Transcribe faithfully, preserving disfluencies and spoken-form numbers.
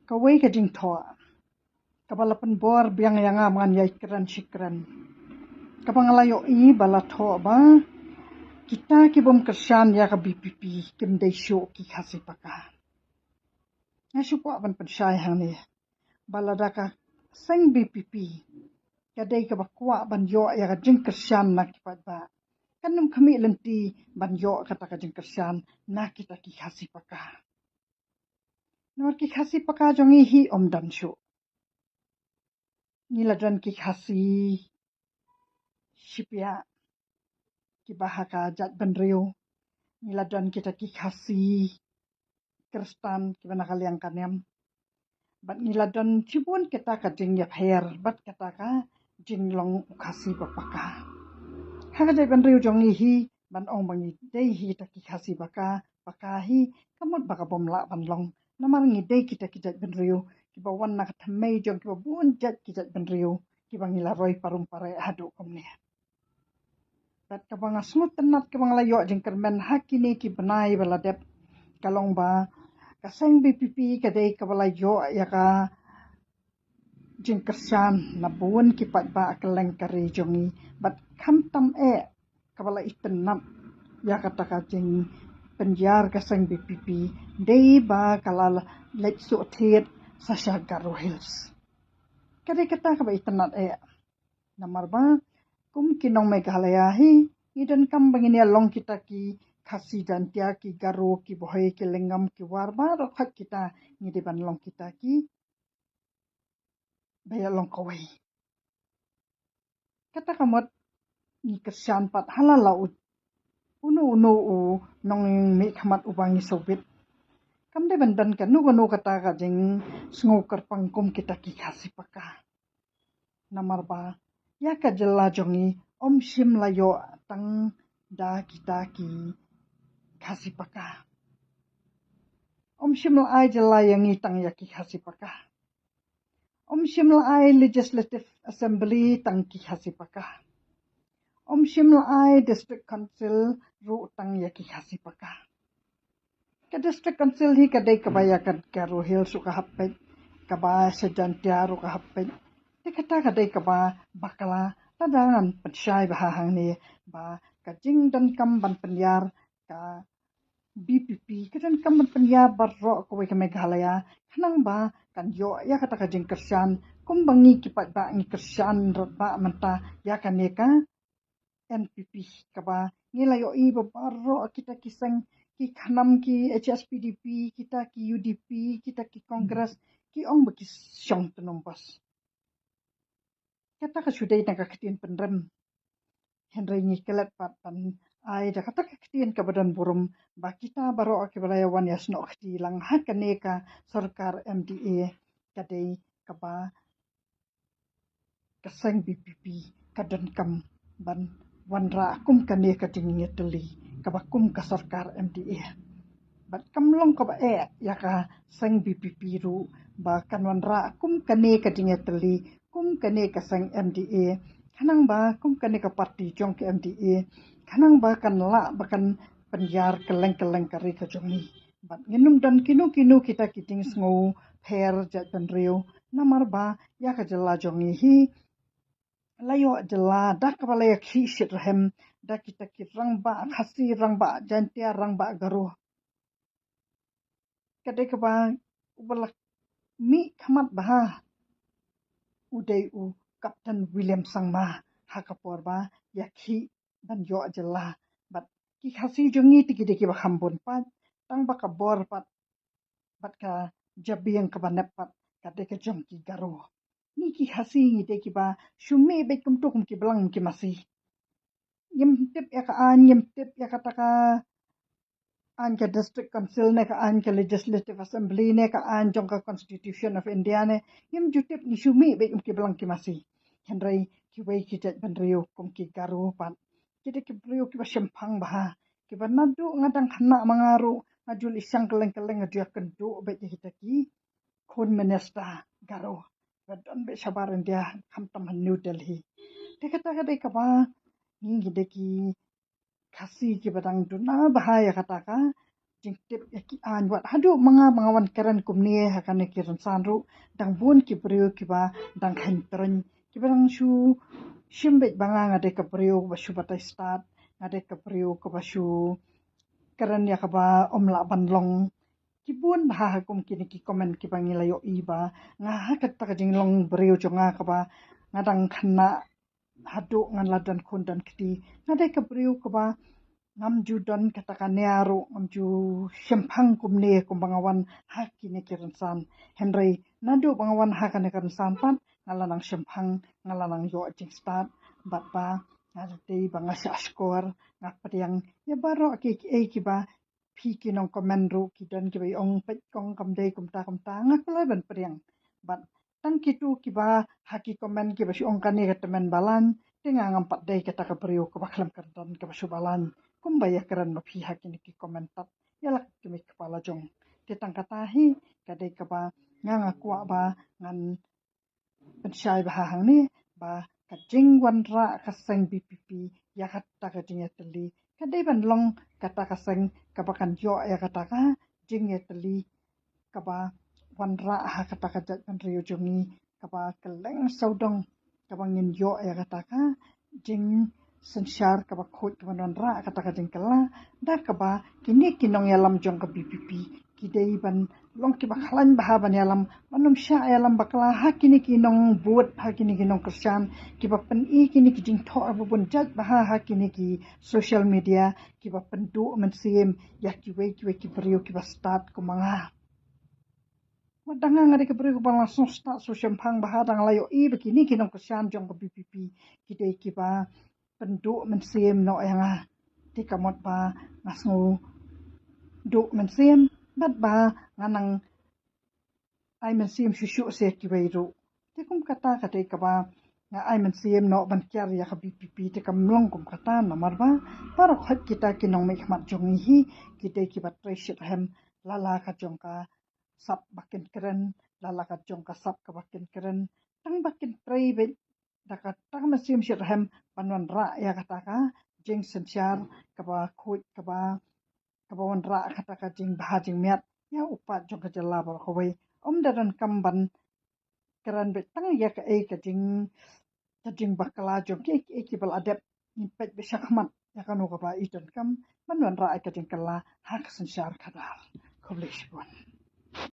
Kawei ka jingthoh kaba la pynbor biang ïa nga man ïa i kren shi kren, kaba nga la ïohi ba la thoh ba kita ki bym kyrshan ïa ka B P P kim dei shuh ki Khasi Paka. Nga shu kwah ban pynshai hangne ba lada ka seng B P P ka dei kaba kwah ban ïoh ïa ka jingkyrshan na ki paidbah, kan ym khmih lynti ban ïoh kata ka jingkyrshan na kita ki Khasi Paka. Namar ki Khasi Paka jong ngi hi ym don shuh. Ngi la don ki Khasi Shipiah kiba ha ka jaitbynriew, ngi la don kita ki Khasi Khristan kiba na ka liang ka niam, bad ngi la don shibun kita ka jingïapher bad kata ka jinglong u Khasi ba paka. Ha ka jaitbynriew jong ngi hi, ban ong ba ngi dei hi kita ki Khasi Paka, Paka hi, ka mut ba ka bym lah ban long. Namar ngi dei kita ki jaitbynriew kiba wan na ka thymmei jong kiba bun jait ki jaitbynriew kiba ngi la roi parum pareh haduh kumne. Bad kaba nga sngewtynnat kaba nga la ïoh jingkyrmen ha kine ki bnai ba la dep ka long ba ka seng B P P ka dei kaba la ïoh ïa ka jingkyrshan na bun ki paidbah kylleng ka ri jong ngi, bad khamtam eh kaba la itynnat ïa kata ka jingpynïar ka seng B P P dei ba ka la leit suh thied sa sha Garo Hills. Ka dei kata kaba itynnat eh. Namar ba kum ki nong Meghalaya hi, ngi donkam ba ngin ïa long kita ki Khasi Jaiñtia, ki Garo, ki Bhoi, ki Lyngngam, ki War, baroh khoit kita ngi dei ban long kita ki ba ïa long kawei. Kata ka mut ngi kyrshan pat ha la la u uno uno u nongmihkhmat uba ngi sngewbit. Kam dei ban don kano kano kata ka jingsngew kyrpang kum kita ki Khasi Paka. Namar ba ïa ka jylla jong ngi ym shym la ïoh tang da kita ki Khasi Paka. Ym shym la ai jylla ïa ngi tang ïa ki Khasi Paka. Ym shym la ai Legislative Assembly tang ki Khasi Paka. Ym shym la ai District Council ruh tang ïa ki Khasi Paka. Ka District Council hi ka dei kaba ïa ka Garo Hills ruh ka hap peit, kaba sha Jaiñtia ruh ka hap peit. Te kata ka dei kaba bakla, lada ngan pynshai bha hangne ba ka jingdonkam ban pynïar ka B P P ka donkam ban pynïar baroh kawei ka Meghalaya, khnang ba kan ïoh ïa kata ka jingkyrshan kumba ngi ki paidbah ngi kyrshan radbah mynta ïa kane ka N P P, kaba ngi la ïohi ba baroh kita ki seng, ki KHNAM, ki H S P D P, kita ki U D P, kita ki Congress, ki ong ba ki shong tnum bas. Kata ka shu dei na ka ktien pynrem. Hynrei ngi klet pat ban ai da kata ka ktien kaba don burom ba kita baroh kiba la ïa wan ïasnoh kti lang ha kane ka sorkar M D A ka dei kaba ka seng B P P ka donkam ban wanrah kum kane ka jingïatylli kaba kum ka sorkar M D A. Bad kam long kaba eh ïa ka seng B P P ruh ba kan wanrah kum kane ka jingïatylli kum kane ka seng M D A, khnang ba kum kane ka party jong ka M D A, khnang ba kan lah ba kan pynïar kylleng kylleng ka ri ka jong ngi. Bad ngin ym don kino kino kita ki jingsngew pher jaitbynriew, namar ba ïa ka jylla jong ngi hi la ïoh jylla da kaba la ïa khih shitrhem da kita ki rangbah Khasi, rangbah Jaiñtia, rangbah Garo. Ka dei kaba uba la mihkhmat bha u dei u Captain William Sangma ha ka por ba ïa khih ban ïoh jylla. Bad ki Khasi jong ngi te ki dei kiba kham bun pat, tang ba ka bor pat bad ka jabieng kaba nep pat ka dei ka jong ki Garo. Ngi ki Khasi ngi dei kiba shu mih beit kumto kum ki blang ki masi. Ngim tip ïa ka aiñ, ngim tip ïa kata ka aiñ ka District Council ne ka aiñ ka Legislative Assembly ne ka aiñ jong ka Constitution of India ne, ngim ju tip, ngi shu mih beit kum ki blang ki masi. Hynrei kiwei ki jaitbynriew kum ki Garo pat ki dei ki briew kiba shemphang bha, kiba naduh nga dang khynnah ma nga ruh nga ju leit shang kylleng kylleng, nga ju ïakynduh beit ïa kita ki khun minister Garo ba don beit shabar India, khamtam ha New Delhi. Te kata ka dei kaba ngi ngi dei ki Khasi kiba dang duna bha ïa kata ka jingtip ïa ki aiñ wat haduh ma nga ba nga wan kren kumne ha kane ki rynsan ruh dang bun ki briew kiba dang khein tren kiba dang shu shim beit ba nga nga dei ka briew ba shu batai stad, nga dei ka briew kaba shu kren ïa kaba ym lah ban long. Ki bun bha ha kum kine ki comment kiba ngi la ïohi ba nga ha kata ka jinglong briew jong nga kaba nga dang khynnah haduh ngan la don khun don kti, nga dei ka briew kaba ngam ju don kata ka nia ruh, ngam ju shemphang kumne kumba nga wan ha kine ki rynsan. Hynrei naduh ba nga wan ha kane ka rynsan pat nga la nang shemphang, nga la nang ïoh jingstad bad ba nga la dei ba nga shah shkor, nga pdiang ïa baroh ki, ki, kiba phi ki nong comment ruh ki don kiba ong peit kong kam dei kumta kumta, nga kwah ban pdiang. Bad tang kitu kiba ha ki comment kiba shu ong kane ka tymmen balang, te nga ngam pat dei kata ka briew kaba khlem kyrdan kaba shu balang kumba ïa kren ma phi ha kine ki comment pat ïa la ki mei kpala jong. Te tang kata hi ka dei kaba nga nga kwah ba ngan pynshai bha hangne ba ka jingwanrah ka seng B P P ïa kata ka jingïatylli ka dei ban long kata ka seng kaba kan ïoh ïa kata ka jingïatylli kaba wanrah ha kata ka jaitbynriew jong ngi kaba kylleng sawdong kaba ngin ïoh ïa kata ka jingsynshar kaba khuid kaba wanrah kata ka jingkylla da kaba kine ki nongïalam jong ka B P P ki dei ban long kiba khlaiñ bha ban ïalam ban ym shah ïalam bakla ha kine ki nongbud ha kine ki nongkyrshan kiba pyni kine ki jingthoh ba bun jait bha ha kine ki social media kiba pynduh mynsiem ïa kiwei kiwei ki briew kiba stad kum ma nga. Wat dang nga dei ka briew kaba la sngewstad sngewshemphang bha dang la ïohi ba kine ki nongkyrshan jong ka B P P ki dei kiba pynduh mynsiem noh ïa nga. Te ka mut ba nga sngewduh mynsiem bad ba nga nang ai mynsiem shuh shuh sha kiwei ruh. Te kum kata ka dei kaba nga ai mynsiem noh ban kiar ïa ka B P P te kam long kum kata namar ba baroh khoit kita ki nongmihkhmat jong ngi hi ki dei kiba trei shitrhem la la ka jong ka sap ba kin kren, la la ka jong ka sap kaba kin kren, tang ba kin trei beit da kata ka mynsiem shitrhem ban wanrah ïa kata ka jingsynshar kaba khuid kaba kaba wanrah kata ka jingbha jingmiat ïa u paid jong ka jylla baroh kawei. Ym da donkam ban kren beit tang ïa kaei ka jing ka jingbakla jong kiei kiei kiba la dep, ngin peit beit shakhmat ïa kano kaba i donkam ban wanrah ïa ka jingkylla ha ka synshar khadar. Khublei shibun.